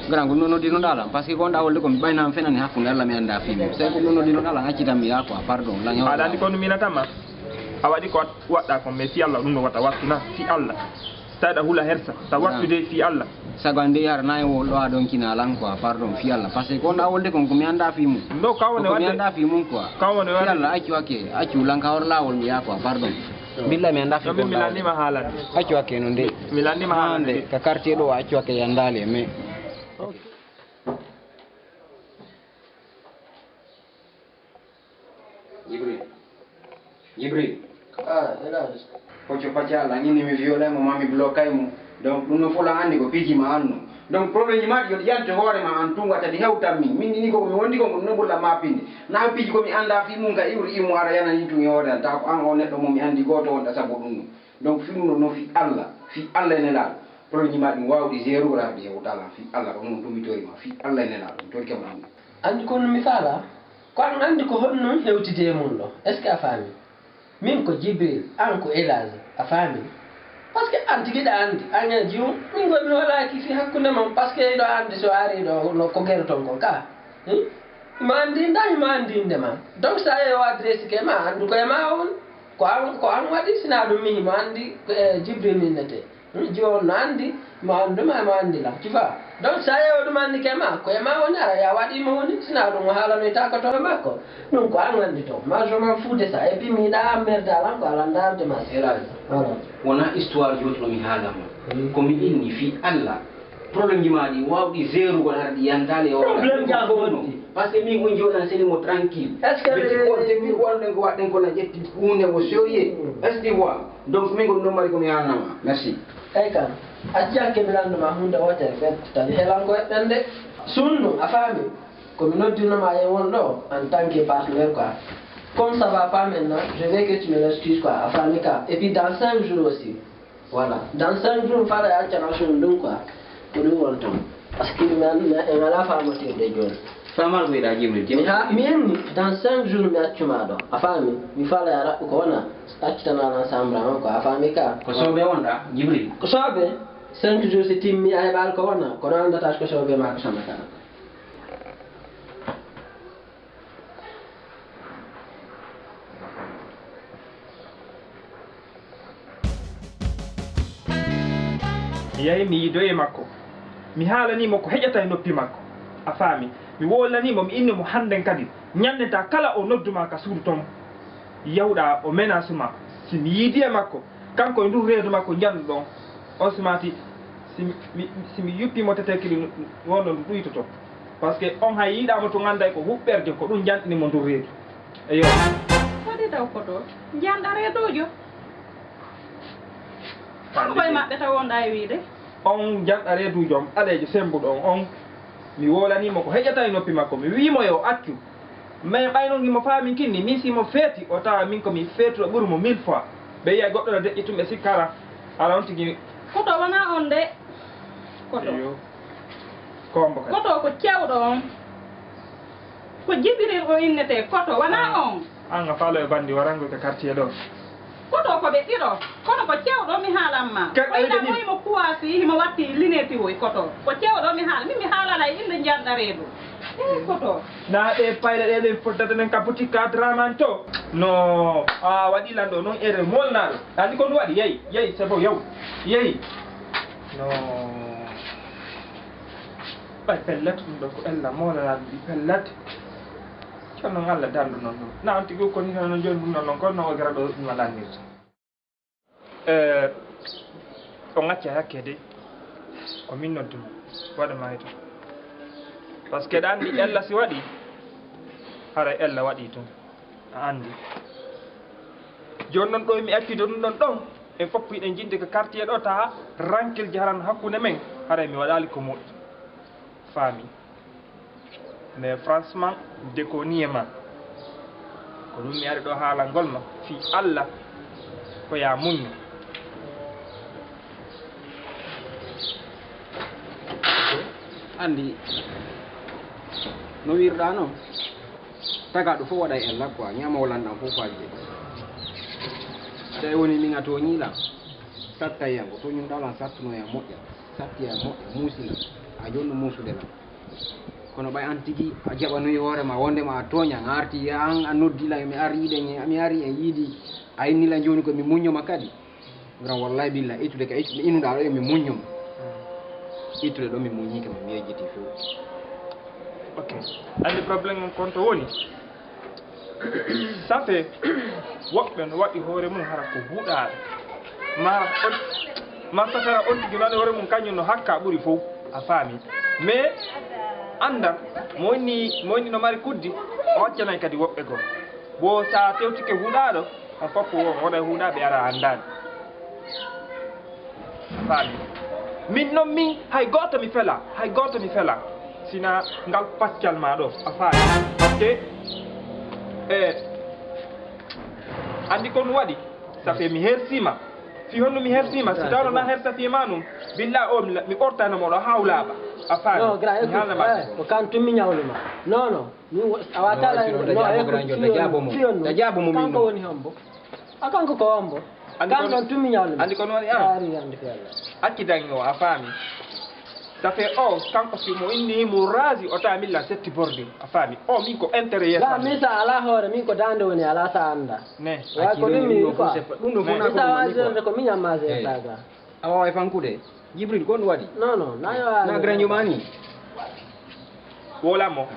Grand ko noon noddino ɗa lan, parce que ko wonɗa wolde ko mi ɓayna mi fenani hakkunde Allah mi annda fii mum. Sey ko ɗum noddino ɗa lan accitan mi yaa quoi, pardon. Lan aɗa anndi ko ɗum minata ma? A waɗi ko waɗɗa kon, mais fii Allah ɗum no wata wattu na, fii Allah. Tawi ɗa hula hersa, ta wattude fii Allah. Sago an dey hara nayi wo ɗo aɗon kina lan quoi, pardon, fii Allah. Parce que ko wonɗa wolde kon ko mi annda fii mum. No, ka wone ko mi wadde annda fii mum quoi. Ka wone wadde. Fii Allah, accu hakke, accu lan ka hor laawol mi yaa quoi, pardon. Billahi mi annda fii ko wonɗa wolde. Non, min mi lannima haalande. Accu hakke non dey. Mi lannima haalande. Hande ka quartier ɗo accu hakke yandale, mais. Jibril. Jibril. Ah, hélas. Hocco paccal, a inni mi violay mo, ma mi bloquay mo. Donc, ɗum no fof la anndi ko piiji ma anno. Donc, problème ji ma ɗi, yo ɗi yante hoore ma an tun, wata ɗi hewtan min. Min ini ko mi wondi kon, ko ɗum no ɓurla ma pinde. Na piiji ko mi annda fii mum ka iwri imu ara yana yin tun e hoore an. Ta ko an o neɗɗo mo mi anndi gooto wonta sabu ɗum ɗum. Donc, fii ɗum ɗon, no fii Allah, fii Allah e Nelaaɗo. Problème ji ma ɗi mi waawdi gérer, wala ɗi hewtala, fii Allah, ko ɗum ɗum mi tori ma, fii Allah e Nelaaɗo, mi torike ma ɗum. Anndi ko mi faala? Ko an anndi ko honno hewtide e mum ɗo. Est-ce que a faami? Min ko Jibril, an ko Elage, a faami? Parce que an tigi ɗa anndi, an e jiwum, min ko mi walaaki fii hakkunde mon, parce que ɗo anndi so ari ɗo, no ko gere ton kon ka. Hmm? Mo anndi nda, mo anndi innde ma. Donc, sa yeewa adresse ke ma, anndu ko e ma on. Ko an, ko an waɗi, sina ɗum mi himo anndi, eh, Jibril innete. Hmm, jooni no anndi, mo annduma, mo anndi lam. Tu vois? Donc, sa yeewa ɗum anndi ke ma, ko e ma woni ara, ya waɗi mo woni, sina ɗum o haalanoyta ko to makko. Ɗum ko an anndi to. Ma, je m'en fous de ça. Et puis, mi yiɗa emmerde lan ko ala ndaarde ma. Elage. Voilà. Wona histoire jooɗi ɗo mi haala ma. Hmm. Ko mi inni fii Allah. Problème ji ma ɗi waawɗi gérugol, hara ɗi yantaali e hoore. Problème ji am ko honno? Parce que min on jooɗan seni mo tranquille. Est-ce que ɓe ti on te min on ɗen ko waɗɗen ko na ƴetti huunde mo sérieux. Mm. Est-ce que tu vois? Donc min ko ɗum ɗon mari ko mi haalnama. Merci. Ey kan, acci hakke mi lannduma huunde wootere ɓe tani helan ko eɓɓen de. Sunnu, a faami? Ko mi noddinoma e won ɗo en tant que partenaire quoi. Comme ça va pas maintenant, je veux que tu me l'excuses quoi, a faami ka. Et puis dans cinq jours aussi. Voilà. Dans cinq jours, fala ya accana sun ɗum quoi. Ko ɗum woni ton. Parce que mi an-, mi, en alaa faamotirde jooni. Famal ko yiɗa Jibril, Jibril. Mi ha-, mi inni, dans cinq jours mi accuma ɗo. A faami? Mi fala ya raɓɓu ko wona accitana lan sambra on quoi. A faami ka? Ko soobe wonɗa, Jibril? Ko soobe. Cinq jours si timmi a heɓaali ko wona. Kono anndata ko soobe ma ko sama kana. Mi yahi, mi yiidoyi e makko. Mi haalanii mo ko heƴata e noppi makko. A faami? Mi wolnanii mo, mi inni mo hannden kadi. Ñannde ta kala o noddu ma ka suudu ton, yahuɗaa o menace ma. Si mi yiidii e makko, kanko e ndun reedu makko njanɗuɗon, on si maati, si mi, mi, si mi yuppii mo tete kili wonno ndu ɗuytoto. Parce que on hay yiiɗaa mo tun annday ko huɓɓerde, ko ɗun njanɗini mo ndun reedu. Eyo. Waɗi taw koto njanɗa reeduujo. Kono koye maɓɓe taw wonɗaa e wiide? On njanɗa reeduujo on ɓaleejo semmbuɗo on, on mi wolanii mo ko heƴata e noppi makko, mi wi'i mo yo accu. Mais ɓay non himo faaminkin ni, min si mo feeti, o tawa min ko mi feetuɗo ɓuri mo mille fois. Ɓe yi'a goɗɗo no deƴƴi tun, ɓe sikka hara, hara on tigi. Koto wonaa on de. Koto. Iyo. Ko hombo kadi? Koto ko cewɗo on. Ko Jibril o innetee, koto wonaa on. An a faalo e bandi warango ka quartier ɗo. Koto ko ɓe ɗiɗo, kono ko cewɗo mi haalan ma. Kadi ko ina ɗo himo kuwasi, himo watti lineti woy koto. Ko cewɗo mi haala, min mi haalana e innde njanɗa reedu. Eh, koto. Na ɗe payɗe ɗe ɗen fottata men ka boutique ka Draman to. No, a waɗi lan ɗo non ere molnaɗo. Andi ko ndu waɗi, yeyi, yeyi, c'est bon, yaw. Yeyi. No. Ɓay pellet, ɗum ɗo ko ella molanaɗo ɗi pellet. Kono non Allah dandu non ɗum. Na on tigi ko ni non joni ɗum non, non ko no o gara ɗo ɗum lannirta. Eh, o ŋacca hakke de. Ko min noddum. Waɗa ma to. Parce que ɗa andi ella si waɗi, haray ella waɗi tun. A andi. Joni non ɗo mi accude ɗum ɗon ɗon. En fof hiɗen jinde ko quartier ɗo taha rankil jaran hakkunde men. Haray mi waɗali ko moƴƴi. Faami. Mais franchement, déconner ma. Ko ɗum mi ari ɗo haalangol ma. Fii Allah, ko ya muññu. Anndi, no wirɗa noon, tagaaɗo fof waɗa e ella quoi, ñaama o lanɗan fof faaji de. Tawi woni min a tooñii lan, satta e an, ko tooñunɗa lan, sattuno e an moƴƴa, satti e an moƴƴa, muusi lan, a jooni no muusude lan. Kono ɓay an tigi a jaɓanoyi hoore ma wondema a tooñan, a arti an a noddi lan, mi ari yiɗen, mi ari en yiidi, a inni lan jooni ko mi muñño ma kadi. Grand wallahi billah, ittude ka ittude inuɗa ɗo, yo mi muññum. Ittude ɗo mi muññike, mi yejjiti few. Ok. Andi problème on kon to woni? Ça fait, woɓɓe no waɗi hoore mum hara ko huɗaare. Ma on, ma safara on tigi waɗi hoore mum kañum no hakka ɓuri fow. A faami? Mais, anndal, mo woni, mo woni no mari kuddi, o accanay kadi woɓɓe goo. Wo so a tewtike huɗaaɗo, on fof ko won, wona e huɗaaɓe ara anndaani. Faami. Min noon min, hay gooto mi fela, hay gooto mi fela. Sina ngal paccal ma ɗo, a faami. Te, e, anndi ko ɗum waɗi, ça fait mi hersiima. Fii honno mi hersiima, si tawno na hersa fii ma ɗum, billa o mi, mi ɓortayno mo ɗo haa o laaɓa. A faami. Non, grand, mi haalna ma. Eh, ko kan tun mi ñawli ma. Non, non. Mi wo-, a waata la, non, écoute, fiyon, fiyon, kanko woni hombo. A kanko ko hombo. Kan ɗon tun mi ñawli ma. Anndi ko noon, ah. Ari, anndi ko Yalla. Acci dangi o, a faami. Ça fait o, kanko si mo inni mo raasi, o tawa min la setti bordi, a faami. O, min ko intérêt yeeso. Ga, min sa ala hoore, min ko daande woni, ala sa annda. Ne. Wa ko ɗum mi ko. Ɗum ɗo fof na ko ɗum ko. Sa waasi ko min amma je taga. A waaway fankude. Jibril, ko ɗum waɗi? Non, non, na yo. Na grand yumani. Wowla mo.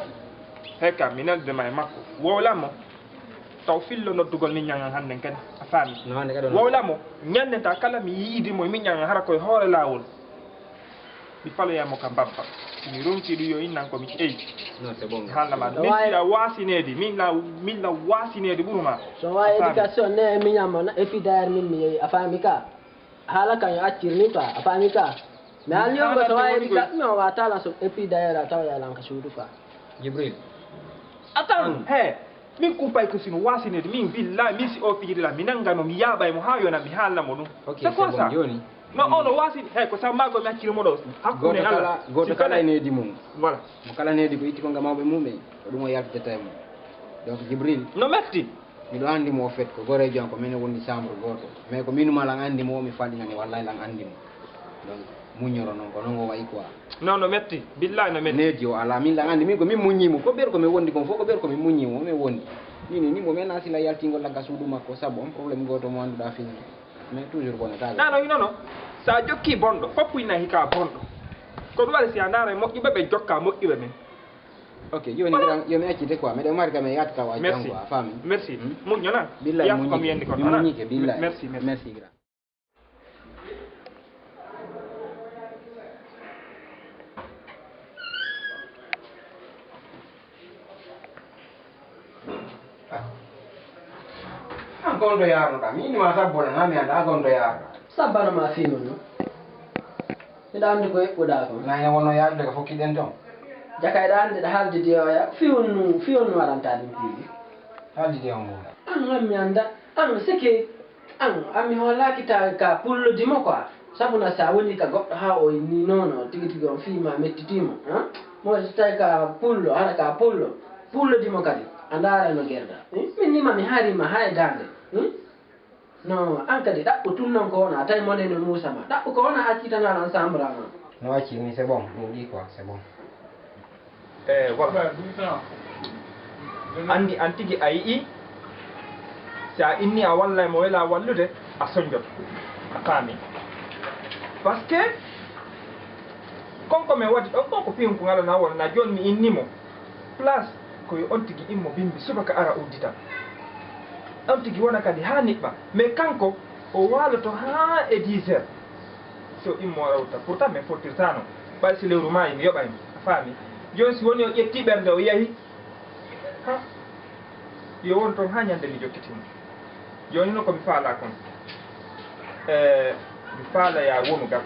Hekka, mi nelde ma e makko. Wowla mo. Taw fillo noddugol min ñangan hannden kadi. A faami? No, hannde kadi on. Wowla mo. Ñannde ta kala mi yiidi mo min ñangan hara koye hoore laawol. Mi faloya mo ka mbabba. Mi ronki ɗum yo innan ko mi eyi. Non, c'est bon. Mi haalna ma. Min fiya waasineedi. Min la, min la waasineedi ɓuru ma. So wa éducation ne, mi ñamma na, et puis d'ailleurs, min mi yehi. A faami ka? Haala kan yo accir ni quoi, a faami ka? Mi haalni on ko so waawi ka, mi on wa tala so, et puis d'ailleurs a tawa yalan ka suudu quoi. Jibril. Attends, he, min kumpay ko sino wasinede, min billahi, min si o fijiri la, mi nanga no, mi yaabay mo haa yona, mi haalna mo ɗum. Ok, c'est quoi ça? Non, on o wasi, he, ko sa mago mi acciri mo ɗo. Hakkunde Allah. Gooto kala e needi mum. Voilà. Mo kala needi ko itti ko ngam mawɓe mum en, ko ɗum o yaltidata e mum. Donc Jibril. No metti. Miɗo anndi mo, au fait, ko goreejo am, ko minen woni chambre gooto. Mais ko miin maa lan anndi mo, mi faɗɗinani, wallahi lan anndi mo. Donc, muññoro noon, ko noon o wayi quoi. Non, no metti. Billahi no metti. Needi o alaa, min lan anndi, min ko min muññii mo. Ko ɓeer ko min wondi kon fof, ko ɓeer ko min muññii mo, min wondi. Min, min mo, min asila yaltingol lan ka suudu makko, sabu on problème gooto mo annduɗaa fini. Mais toujours bonata. Non, non, non, non. Sa jokki bonɗo, fof ina hika bonɗo. Ko ɗum waɗi si a ndaara e moƴƴuɓe, ɓe jokka moƴƴuɓe men. Ok, jooni grand, yo mi accite quoi, miɗo mari kam e yaata tawa janngo, a faami? Merci. Hmm? Muñño na. Billahi, yaaf ko mi yendi kon, mi muññike, billahi. Merci, merci. Merci, grand. An kon to yaarnoɗaa? Mi inni ma sabbola, na mi annda an kon to yaarnoɗaa. Sabbana ma fii mun no. Miɗa anndi ko eɓɓuɗaa kon. Na ene wonno yaarude ko fokkiɗen ton. Jaka eɗa anndi ɗa haaldidi o ya. Fii on nu, fii on nu waɗanta ɗum piiji. Haaldidi on mbuuɗa. An an mi annda. An sike. An an mi hoolaaki tawi ka pullo dimo quoi. Sabu na sa woni ka goɗɗo haa o inni nono tigi tigi on fii ma mettitii mo. Han? Mo so tawi ka pullo, hara ka pullo. Pullo dimo kadi. A ndaara no gerda. Eh? Min ni ma mi haari ma haa e daande. Hmm? No, an kadi ɗaɓɓu tun non ko wona, tawi mone no muusa ma. Ɗaɓɓu ko wona accitana lan sambra ma. No acci ni, c'est bon, ɗum ɗi quoi, c'est bon. Eh, voilà. Anndi an tigi a yi'i, si a inni a wallay mo wela wallude, a sonjoto. A faami. Parce que, kon ko min waɗi ɗon, kon ko piyum ko ngalana wona, na jooni mi inni mo. Plus, ko yo on tigi immo bimbi subaka ara uddita. On tigi wona kadi haa niɓɓa. Mais kanko, o waaloto haa e dix heures. Si o immo ara utta. Pourtant, min fottirtaano. Ɓay si lewru maayi, mi yoɓay mo. A faami? Jooni si woni o ƴetti ɓernde, o yahi. Ha? Yo won toon haa ñande mi jokkiti mo. Jooni noon ko mi faalaa kon. E, mi faala ya wonu gam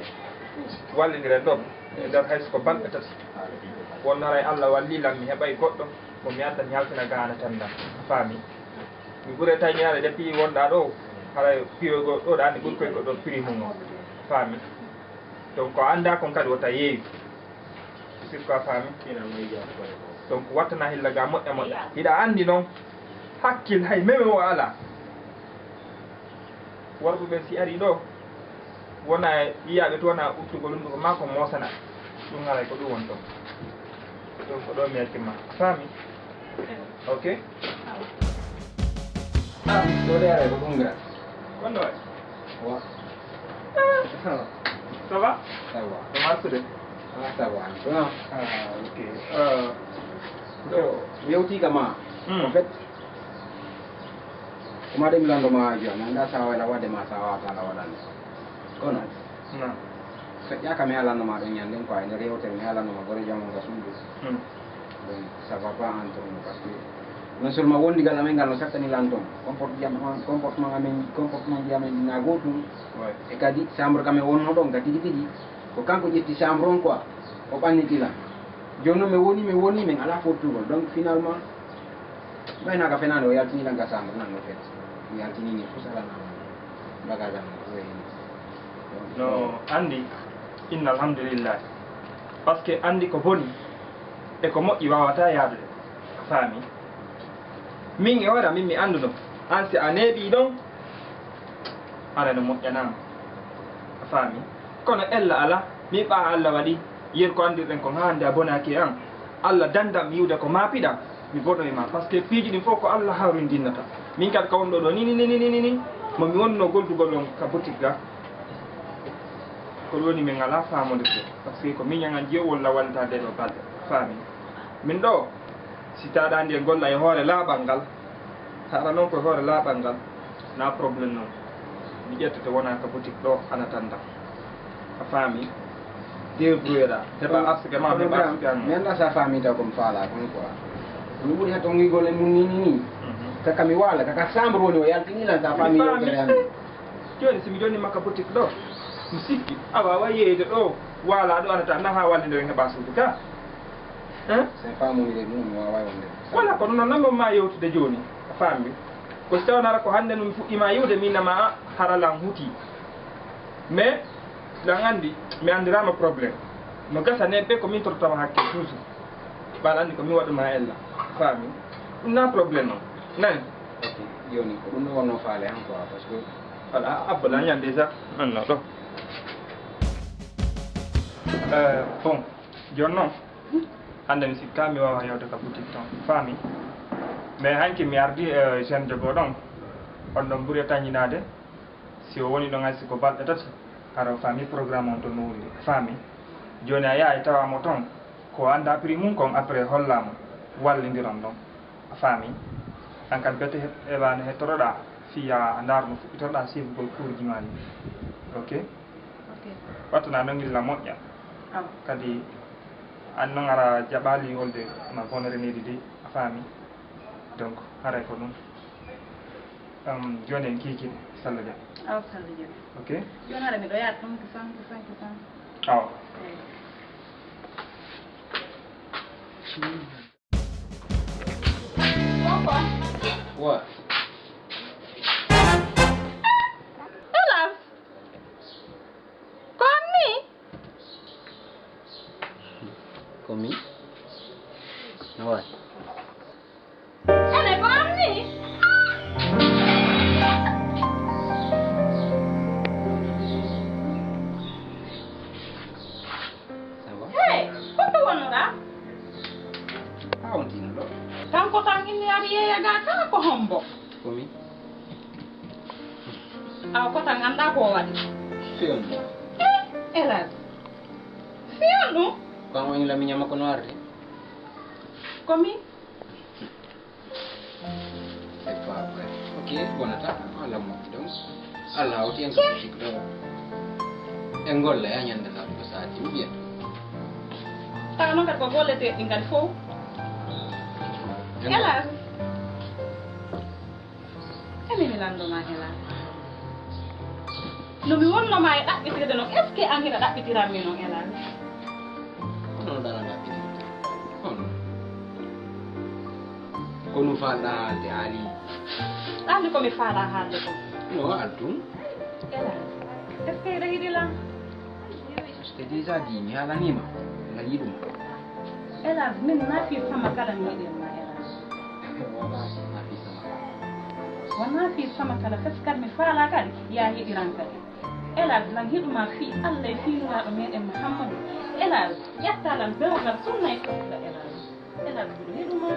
wallindiren ɗon e nder hay so ko balɗe tati. Wonno haray Allah wallii lan mi heɓay goɗɗo mo mi adda mi halfina gaana tan na. A faami? Mi ɓuray tañiraade de piyi wonɗaa ɗo, haray piyoygol ɗo ɗaani ɓuri koygol ɗon piri mum o. A faami? Donc ko anndaa kon kadi wota yeeyu. Sirko a faami? Donc wattana hilla ga moƴƴa moƴƴa. Hiɗa anndi noon hakkil hay meme o alaa. Worɓe ɓen si ari ɗo, wona yiyaaɓe to wona uttugol hunduko maa ko moosana. Ɗum haray ko ɗum woni toon. Donc ko ɗo mi yaltima. A faami? Ok? Ah, ɗo de haray ko ɗum gra. Kondo waɗi? Wa. Ça va? Ça va. Ça va, Soudé? Ah, ça va. Bon. Ah, ok. Euh, so, yewti ka ma. Hmm. En fait, ko ma de mi lando ma jo, mi anda sa wala wade ma sa wata la wadande. Kono. Non. So ya ka mi alano ma ɗon ñande quoi, e nder yewtere mi alano ma gore jamo nga suudu. Hmm. Donc, ça va pas entre nous parce que Non seulement wondigal amen ngal no sattani lan toon, comportement, comportement amen, comportement ji amen ɗi na gootum. Ouais. E kadi chambre kam e wonno ɗon ka tigi tigi, ko kanko ƴetti chambre on quoi, o ɓanniti lan. Jooni noon mi woni, mi woni, min alaa fottugol. Donc finalement, mbaynaaka fenaande, o yaltini lan ka chambre nan no fet. Mi yaltini ni fof sala nan bagage am o wayni. No anndi, inna alhamdulillah. Parce que anndi ko boni e ko moƴƴi waawataa yaadude. A faami? Min e hoore am, min mi annduno. Aan si a neeɓii ɗon, aɗa no moƴƴanaama. A faami? Kono ella alaa, min ɓaa Allah waɗi, yer ko anndirɗen kon haa hannde a bonaaki e an. Allah danndam yiwde ko maapiɗaa, mi bonoyi ma. Parce que piiji ɗin fof ko Allah hawrindinnata. Min kadi ko wonɗo ɗo ni, ni, ni, ni, ni, ni, mo mi wonno goldugol on ka boutique ga. Ko ɗum woni min alaa faamondirde. Parce que ko miñan an jiyo walla wallitaade ɗo balɗe. Faami? Min ɗo, si taɗaandi e golla e hoore laaɓal ngal, haɗa noon ko e hoore laaɓal ngal, na problème noon. Mi ƴettete wona ka boutique ɗo, ana tannda. A faami? Débrouiller ɗa. Heɓa arsike ma, heɓa arsike an. Mi annda sa faami taw ko mi faala kon quoi. Ko mi ɓuri hetto ngigol e mum ni, ni, ni. Kaka mi waala, kaka chambre woni o yaltini lan sa faami yewtere amen. Jooni, si mi jonni makka boutique ɗo, mi sikki, a waaway yeeyde ɗo, waala ɗo, anata, na haa wallinde en heɓa suudu ka. Hein? Sen faamondire ɗum, mi waaway wonde. Wala, kono noon, nan ma yewtude jooni, a faami. Ko si tawnara ko hannde no mi fuɗɗima yiwde, min nama hara lan huti. Mais, lan anndi, mi anndiraama problème. No gasa neɗɗo ko min torotama hakke toujours. Ɓaɗa anndi ko mi waɗuma ella, a faami. Ɗum na problème noon. Nani? Ok, jooni ko ɗum ɗo wonno faale han quoi, parce que Voilà, abbo la ñande déjà. Anno ɗo. Euh, bon, jooni noon, hannde mi sikka mi waawa yawde ka boutique toon. Faami? Mais hanki mi ardi, euh, jeune jogo ɗon. On ɗon ɓuri e tañinaade. Si o woni ɗon hay si ko balɗe tati, hara o faami programme on to no woni. Faami? Jooni a yahay tawa mo toon. Ko annda prix mum kon, après holla mo. Wallindiron ɗon. A faami? An kadi bete heɓ-, heɓa no hettoroɗa, fiya a ndaar no fuɗɗitoɗa suivugol cours ji ma ni. Ok? Ok. Wattu na no ngilla moƴƴa. Awa. Kadi an noon ara jaɓali wolde ma bonere nedi de, a faami? Donc, haray ko ɗum. Um, jooni en kiikiiɗe, Salla Dia. Awa, Salla Dia. Ok? Jooni ara miɗo yaade ɗum kisan, kisan, kisan. Awa. Eyi. Papa. Wa. Hélas. Ko an ni? Ko min? No waɗi? Ene ko an ni? Ça va? Hey, ko to wonnoɗa? Haa on tino ɗo? Kanko tan inni ari yeeya ga kala ko hombo? Ko min. Aw ko tan annda ko o waɗi. Fewndo. Eh, hélas. Fewndo? Ko an woni lamiñama kono arde? Ko min. C'est pas vrai. Ok, bonata, ala moƴƴi ɗon. Allah hawti en ko sikɗo. En golla ya ñande laaɓi ko saati ou bien? Tawa noon kadi ko golle teɗɗi kadi fof. Hélas. Emi mi lanndo ma, hélas. No mi wonno ma e ɗaɓɓitirde noon, est-ce que an hiɗa ɗaɓɓitiran mi noon, hélas? Hono no ɗaɗa ɗaɓɓitirde? Hono? Ko no faalɗa haalde haali? Ɗaande ko mi faala haalde ko? No haal ɗum. Hélas, est-ce que hiɗa yiɗi lan? Te déjà di mi haalaniima ngal yiɗuma. Hélas, min na fii sama kala mi yiɗi ma, hélas. Wonaa fii sama kala. Wonaa fii sama kala, parce que mi faala kadi ya yiɗiran kadi. Hélas, lan hiɗuma fii Allah e fii Nulaaɗo meɗen Muhammadu. Hélas, ƴetta lan bewgal sunna e fotla, hélas. Hélas, mbiɗo yiɗuma.